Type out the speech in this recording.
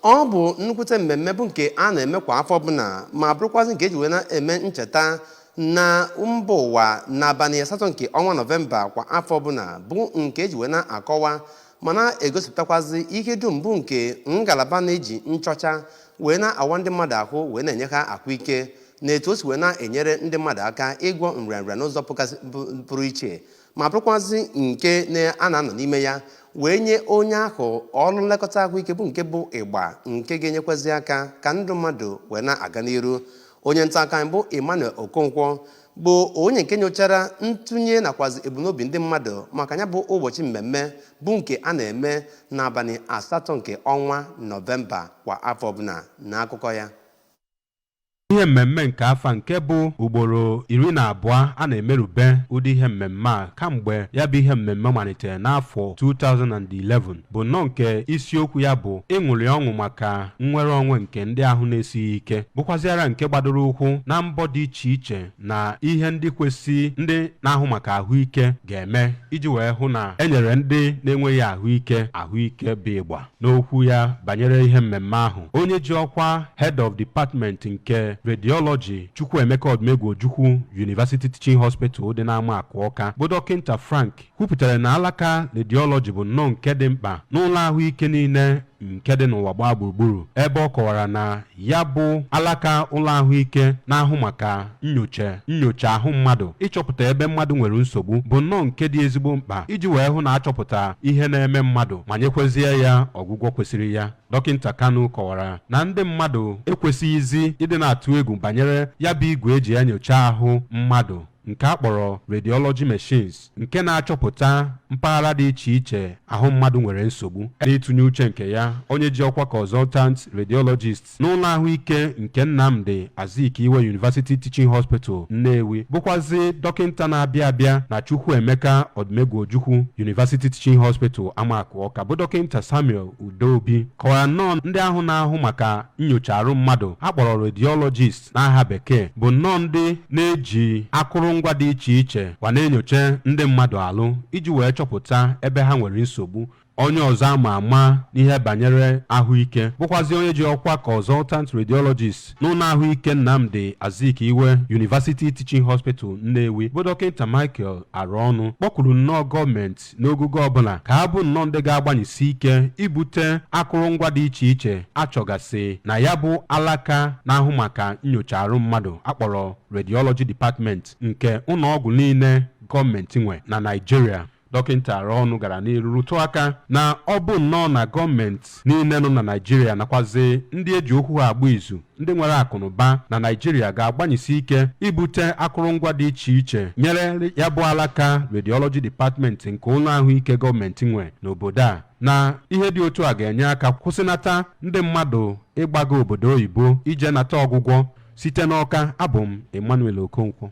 Ọ bụ nnukwute mmemme bụ nke a na-eme kwa afọ ọbụla, ma bụrụkwazị nke eji wee na-eme ncheta na mba ụwa n'abalị 8 nke ọnwa Nọvemba kwa afọ ọbụla, bụ nke eji wee na-akọwa ma na-egosipụtakwazị ihe dum bụ nke ngalaba na-eji nchọcha wee na-awa ndị mmadụ ahụ wee na-enye ha ahụike, na etu o si wee na-enyere ndị mmadụ aka ịgwọ nrịanrịa n'ụzọ pụrụ iche, ma bụrụkwazị nke a na-anọ n'ime ya wee nye onye ahụ ọrụ nlekọta ahụike bụ nke bụ ịgba, nke ga-enyekwazị aka ka ndụ mmadụ wee na-aga n'iru. Onye nta akụkọ anyị bụ Emmanuel Okonkwo bụ onye nke nyochara ntụnye nakwazi ebumnobi ndị mmadụ maka ya bụ ụbọchị mmemme bụ nke a na-eme n'abalị 8 nke ọnwa Nọvemba kwa afọ ọbụla n'akụkọ ya. Ihe mmemme nke afọ, nke bụ ugboro 12 a na-emerube ụdị ihe mmemme a kamgbe ya bụ ihe mmemme malitere n'afọ 2011, bụ nnọọ nke isiokwu ya bụ ịṅụrị ọṅụ maka nnwere onwe nke ndị ahụ na-esighị ike, bụkwaziara nke gbadoro ụkwụ na mbọ dị iche iche na ihe ndị kwesị ndị na-ahụ maka ahụike ga-eme iji wee hụ na e nyere ndị na-enweghị ahụike ahụike bụ ịgba. N'okwu ya banyere ihe mmemme ahụ, onye ji ọkwa Head of Department nke Radiology, Chukwuemeka Odumegwu Ojukwu University Teaching Hospital dị n'Amaku Ọka, bụ Dọkịnta Frank, kwupụtara na alaka radiology bụ nnọọ nke dị mkpa n'ụlọ ahụike niile nke dị n'ụwa gbaa gburugburu, ebe ọ kọwara na ya bụ alaka ụlọ ahụike na-ahụ maka nyocha ahụ mmadụ, ịchọpụta ebe mmadụ nwere nsogbu, bụ nnọọ nke dị ezigbo mkpa iji wee hụ na achọpụta ihe na-eme mmadụ ma nyekwezie ya ọgwụgwọ kwesịrị ya. Dọkịnta Kanu kọwara na ndị mmadụ ekwesịghịzi ịdị na-atụ egwu banyere ya bụ igwe eji enyocha ahụ mmadụ nke a kpọrọ radiology machines, nke na-achọpụta mpaghara dị iche iche ahụ mmadụ nwere nsogbu. N'ịtụnye uche nke ya, onye ji ọkwa consultant radiologist n'ụlọ ahụike nke Nnamdi Azikiwe University Teaching Hospital, Nnewi, bụkwazi dọkịnta na-abịa abịa na Chukwuemeka Odumegwu Ojukwu University Teaching Hospital, Amaku Ọka, bụ Dọkịnta Samuel Udobi, kọwara nnọọ ndị ahụ na-ahụ maka nyocha arụ mmadụ akpọrọ radiologist n'aha Bekee bụ nnọọ ndị na-eji akụrụngwa dị iche iche kwa na-enyocha ndị mmadụ alụ iji wee chọpụta ebe ha nwere nsogbu. Onye ọzọ ama ama n'ihe banyere ahụike, bụkwazi onye ji ọkwa consultant radiologist n'ụlọ ahụike Nnamdi Azikiwe University Teaching Hospital, Nnewi, bụ Dọkịnta Michael Arụọnụ, kpọkwuru nnọọ gọọmenti n'ogugo ọbụla ka ha bụ nnọọ ndị ga-agbanyesi ike ibute akụrụngwa dị iche iche achọgasị na ya bụ alaka na-ahụ maka nyocha arụ mmadụ akpọrọ radiology department nke ụlọọgwụ niile gọọmenti nwe na Naịjirịa. Dọkịnta Arụọnụ gara n'iru rụtụ aka na ọ bụ nnọọ na gọọmenti niile nọ na Naịjirịa nakwazi ndị eji okwu ha agba izu, ndị nwere akụnụba na Naịjirịa, ga-agbanyesi ike ibute akụrụngwa dị iche iche nyere ya bụ alaka radiology department nke ụlọ ahụike gọọmenti nwe n'obodo a, na ihe dị otu a ga-enye aka kwụsịnata ndị mmadụ ịgbago obodo oyibo ije nata ọgwụgwọ. Site n'Ọka, abụ m Emmanuel Okonkwo.